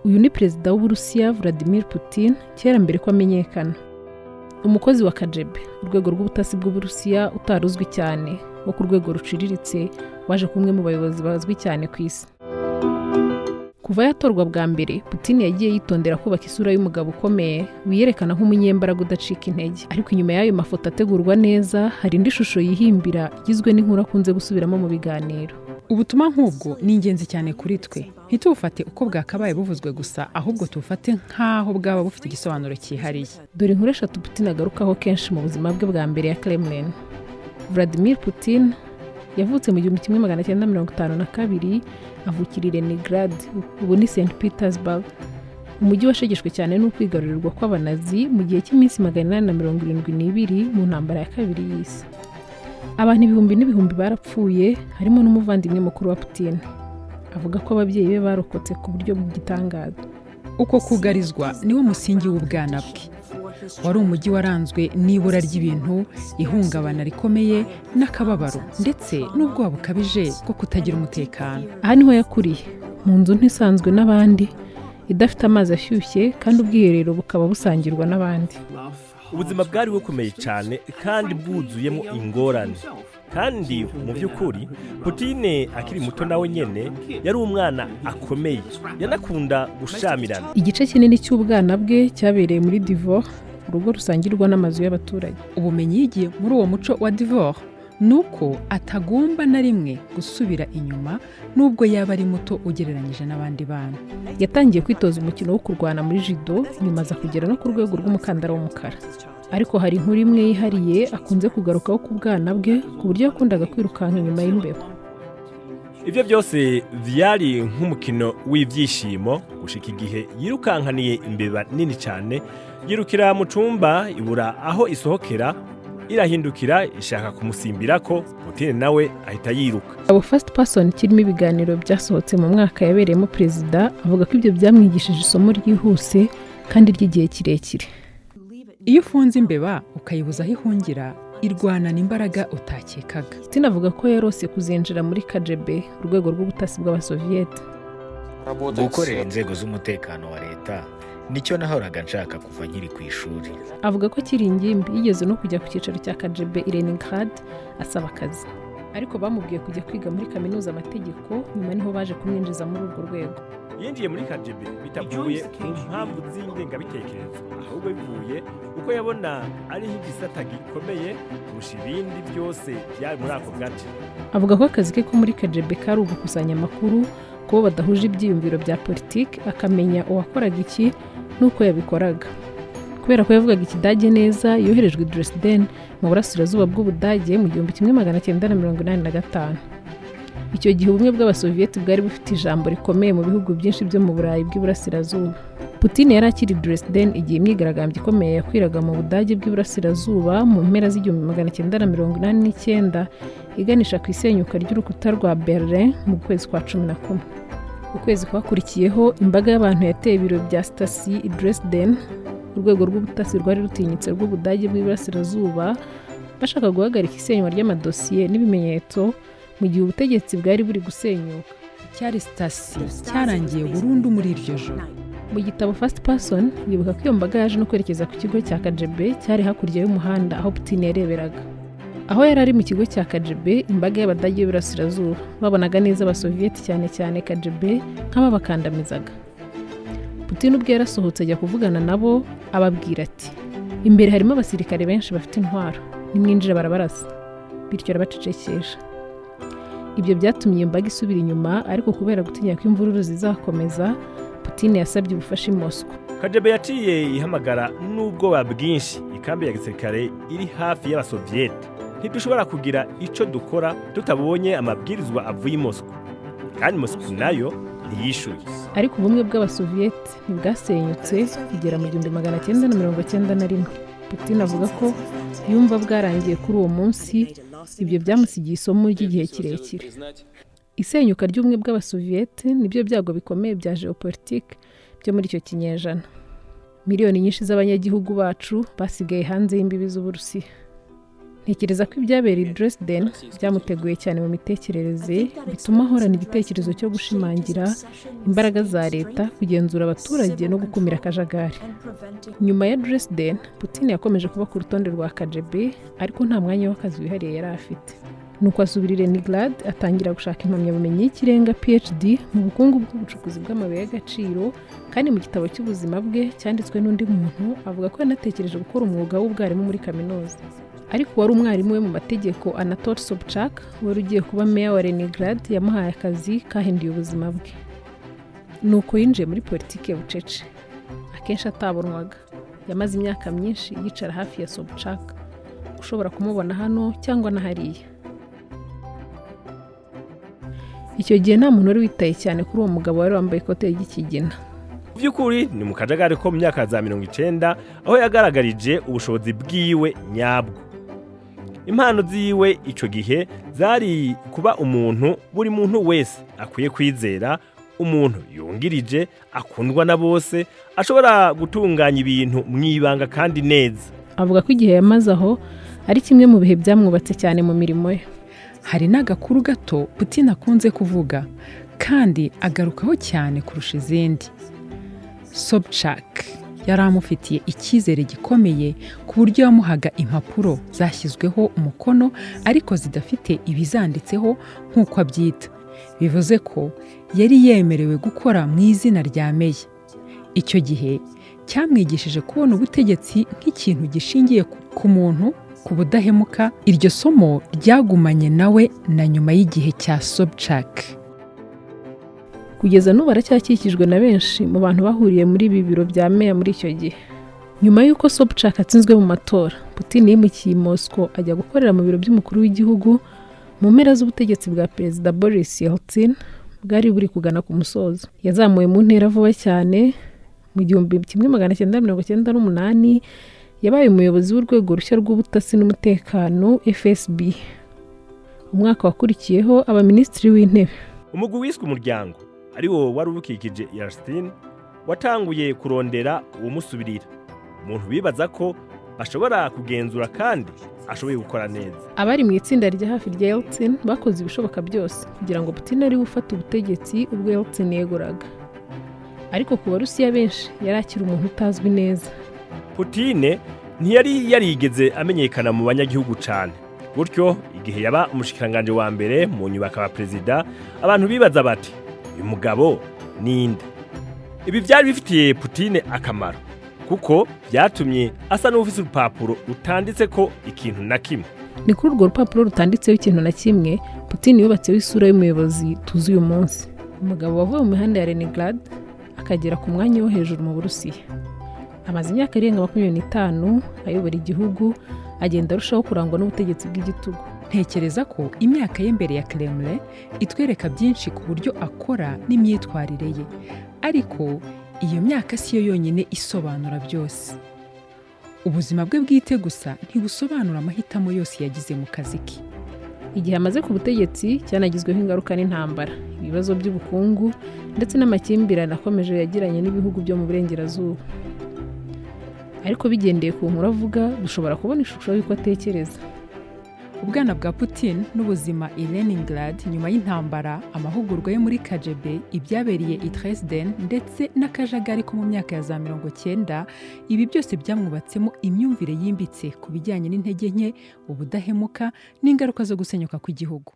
Uyu ni Perezida w'Uburusiya Vladimir Putin kera mbere ko amenyekana. Umukozi wa KGB, urwego rw'ubutasi bw'Uburusiya, utari uzwi cyane, wo ku rwego ruciriritse, waje kuba umwe mu bayobozi bazwi cyane ku isi. Kuva yatorwa bwa mbere, Putin yagiye yitondera kubaka isura y'umugabo ukomeye wiyerekana nk'umunyembaraga udacika intege. Ariko inyuma y'ayo mafoto ategurwa neza hari indi shusho yihimbira igizwe n'inkuru akunze gusubiramo mu biganiro. Ubutumwa nk'ubwo ni ingenzi cyane kuri twe. Ntitubufate uko bwakabaye buvuzwe gusa, ahubwo tubufate nk'aho bwaba bufite igisobanuro cyihariye. Dore inkuru eshatu Putin agarukaho kenshi mu buzima bwe bwa mbere ya Kremlin. Vladimir Putin yavutse mu 1952, avukira i Leningrad, ubu ni St Petersburg, umujyi washegeshwe cyane n'ukwigarurirwa kw'Abanazi mu gihe cy'iminsi 872 mu Ntambara ya Kabiri y'Isi. Abantu ibihumbi n'ibihumbi barapfuye, harimo n'umuvandimwe mukuru wa Putin. Avuga ko ababyeyi be barokotse ku buryo bw'igitangaza. Uko kugarizwa niwo musingi w'ubwana bwe. Wari umujyi waranzwe n'ibura ry'ibintu, ihungabana rikomeye n'akababaro, ndetse n'ubwoba bukabije bwo kutagira umutekano. Aha niho yakuriye, mu nzu nto isanzwe n'abandi, idafite amazi ashyushye kandi ubwiherero bukaba busangirwa n'abandi. Ubuzima bwari bukomeye cyane kandi bwuzuyemo ingorane. Kandi mu by'ukuri Putine akiri muto nawe nyene yari umwana akomeye, yanakunda gushamirana. Igice kinini cy'ubwana bwe cyabereye muri dvor, urugo rusangirwa n'amazu y'abaturage. Ubumenyi yigiye muri uwo muco wa dvor ni uko atagomba na rimwe gusubira inyuma, nubwo yaba ari muto ugereranyije n'abandi bana. Yatangiye kwitoza umukino wo kurwana muri judo, nyuma aza kugera no ku rwego rw'umukandara w'umukara. Ariko hari inkuru imwe yihariye akunze kugarukaho ku bwana bwe, ku buryo yakundaga kwirukanka inyuma y'imbeba. Ibyo byose vyari nk'umukino w'ibyishimo gushika igihe yirukankaniye imbeba nini cyane, yirukira mu cumba, ibura aho isohokera, irahindukira ishaka kumusimbirako. Putin nawe ahita yiruka. Abo First Person kirimo ibiganiro byasohotse mu mwaka yabereyemo perezida, avuga ko ibyo byamwigishije isomo ryihuse kandi ry'igihe kirekire. Iyo ufunze imbeba ukayibuza aho ihungira, irwanana imbaraga utakekaga. Putin avuga ko yarose kuzinjira muri KGB, urwego rw'ubutasi bw'Abasoviyete. Gukorera inzego z'umutekano wa leta nicyo nahoraga nshaka kuva nkiri ku ishuri. Avuga ko akiri ingimbi yigeze no kujya ku cyicaro cya KGB i Leningrad asaba akazi, ariko bamubwiye kujya kwiga muri kaminuza amategeko. Nyuma niho baje kumwinjiza muri urwo rwego. Yinjiye muri KGB bitavuye ku mpamvu z'ingengabitekerezo, ahubwo bivuye uko yabona ariho igisata gikomeye kurusha ibindi byose byari muri ako gace. Avuga ko akazi ke ko muri KGB kari ugukusanya amakuru kubo badahuje ibyiyumviro bya politiki, akamenya uwakoraga iki n'uko yabikoraga. Kubera ko yavugaga Ikidage neza, yoherejwe i Dresden mu burasirazuba bw'Ubudage mu 1985. Icyo gihe Ubumwe bw'Abasoviyeti bwari bufite ijambo rikomeye mu bihugu byinshi byo mu Burayi bw'Iburasirazuba. Putin yari akiri Dresden igihe imyigaragambyo ikomeye yakwiraga mu Budage bw'Iburasirazuba mu mpera z'igihumbi 989, iganisha ku isenyuka ry'urukuta rwa Berlin mu kwezi kwa 11. Ukwezi kwakurikiyeho, imbaga y'abantu yateye ibiro bya Stasi i Dresden, urwego rw'ubutasi rwari rutinyitse rw'Ubudage bw'Iburasirazuba, bashaka guhagarika isenywa ry'amadosiye n'ibimenyetso mu gihe ubutegetsi bwari buri gusenyuka. Cyari Stasi cyarangiye burundu muri iryo joro. Mu gitabo First Person yibuka ko iyo mbaga yaje no kwerekeza ku kigo cya KGB cyari hakurya y'umuhanda aho Putin yareberaga. Aho yari ari mu kigo cya KGB, imbaga y'Abadage b'Iburasirazuba babonaga neza Abasoviyeti, cyane cyane KGB, nk'ababakandamizaga. Putin ubwe yarasohotse ajya kuvugana nabo, ababwira ati: "Imbere harimo abasirikare benshi bafite intwaro, nimwinjira barabarasa." Bityo arabacecekesha. Ibyo byatumye iyo mbaga isubira inyuma, ariko kubera gutinya ko imvururu zizakomeza, Putin yasabye ubufasha i Moscow. KGB yaciye ihamagara n'ubwoba bwinshi ikambi ya gisirikare iri hafi y'Abasoviyete: "Ntidushobora kugira ico dukora tutabonye amabwirizwa avuye i Moscow." Kandi Moscow nayo ntiyishuye. Ariko Ubumwe bw'Abasoviyeti ntibwasenyutse kugera mu 1991. Putin avuga ko yumva bwarangiye kuri uwo munsi. Ibyo byamusigiye isomo ry'igihe kirekire. Isenyuka ry'Ubumwe bw'Abasoviyeti nibyo byago bikomeye bya geopolitike byo muri icyo kinyejana. Miliyoni nyinshi z'abanyagihugu bacu basigaye hanze y'imbibi z'Uburusiya. Ntekereza ko ibyabereye i Dresden byamuteguye cyane mu mitekerereze, bituma ahorana igitekerezo cyo gushimangira imbaraga za leta, kugenzura abaturage no gukumira akajagari. Nyuma ya Dresden, Putin yakomeje kuba ku rutonde rwa KGB, ariko nta mwanya w'akazi wihariye yari afite. Nuko asubira i Leningrad, atangira gushaka impamyabumenyi y'ikirenga PhD mu bukungu bw'ubucukuzi bw'amabuye y'agaciro. Kandi mu gitabo cy'ubuzima bwe cyanditswe n'undi muntu, avuga ko yanatekereje gukora umwuga w'ubwarimu muri kaminuza. Ariko uwari umwarimu we mu mategeko, Anatole Sobchak, wari ugiye kuba meya wa Leningrad, yamuhaye akazi kahinduye ubuzima bwe. Nuko yinjiye muri politiki bucece, akenshi atabonwaga. Yamaze imyaka myinshi yicara hafi ya Sobchak, ushobora kumubona hano cyangwa na hariya. Icyo gihe nta muntu wari witaye cyane kuri uwo mugabo wari wambaye ikote ry'ikigina. Mu by'ukuri ni mu kajagari ko mu myaka za 90 aho yagaragarije ubushobozi bwiwe nyabwo. Impano ziwe ico gihe zari kuba umuntu buri muntu wese akwiye kwizera, umuntu yungirije akundwa na bose, ashobora gutunganya ibintu mu ibanga kandi neza. Avuga ko igihe yamaze aho ari kimwe mu bihe byamwubatse cyane mu mirimo ye. Hari n'agakuru gato Putin akunze kuvuga kandi agarukaho cyane kurusha izindi. Sobchak yari amufitiye icyizere gikomeye ku buryo yamuhaga impapuro zashyizweho umukono ariko zidafite ibizanditseho nk'uko abyita, bivuze ko yari yemerewe gukora mu izina rya meya. Icyo gihe cyamwigishije kubona ubutegetsi nk'ikintu gishingiye ku muntu, ku budahemuka. Iryo somo ryagumanye nawe na nyuma y'igihe cya Sobchak. Kugeza n'ubu aracyakikijwe na benshi mu bantu bahuriye muri ibi biro bya meya muri icyo gihe. Nyuma y'uko Sobchak atsinzwe mu matora, Putin yimukiye i Moscow, ajya gukorera mu biro by'umukuru w'igihugu mu mpera z'ubutegetsi bwa Perezida Boris Yeltsin bwari buri kugana ku musozo. Yazamuwe mu ntera vuba cyane. Mu 1998 yabaye umuyobozi w'urwego rushya rw'ubutasi n'umutekano, FSB. Umwaka wakurikiyeho aba minisitiri w'intebe. Umugwi wiswe umuryango, ari wo wari ubukikije Yeltsin, watanguye kurondera uwumusubirira, umuntu bibaza ko bashobora kugenzura kandi ashoboye gukora neza. Abari mu itsinda rya hafi rya Yeltsin bakoze ibishoboka byose kugira ngo Putin ariwe ufata ubutegetsi ubwo Yeltsin yeguraga, ariko ku Barusiya benshi yari akiri umuntu utazwi neza. Putine ntiyari yarigeze amenyekana mu banyagihugu cane. Gutyo igihe yaba umushikiranganje wa mbere, mu nyuma akaba perezida, abantu bibaza bati: "Uyu mugabo ninde?" Ibi byari bifitiye Putine akamaro kuko byatumye asa n'ufise urupapuro rutanditse ko ikintu na kimwe. Ni kuri urwo rupapuro rutanditseho ikintu na kimwe Putin yubatseho isura y'umuyobozi tuzi uyu munsi, umugabo wavuye mu mihanda ya Leningrad akagera ku mwanya wo hejuru mu Burusiya. Amaze imyaka irenga 25 ayobora igihugu, agenda arushaho kurangwa n'ubutegetsi bw'igitugu. Ntekereza ko imyaka ye mbere ya Kremlin itwereka byinshi ku buryo akora n'imyitwarire ye, ariko iyo myaka si yo yonyine isobanura byose. Ubuzima bwe bwite gusa ntibusobanura amahitamo yose yagize mu kazi ke. Igihe amaze ku butegetsi cyanagizweho ingaruka n'intambara, ibibazo by'ubukungu ndetse n'amakimbirane akomeje yagiranye n'ibihugu byo mu burengerazuba. Ariko bigendeye ku nkuru avuga, dushobora kubona ishusho y'uko atekereza. Ubwana bwa Putin n'ubuzima i Leningrad nyuma y'intambara, amahugurwa yo muri KGB, ibyabereye i Dresden ndetse n'akajagari ko mu myaka ya za 90, ibi byose byamwubatsemo imyumvire yimbitse ku bijyanye n'intege nke, ubudahemuka n'ingaruka zo gusenyuka kw'igihugu.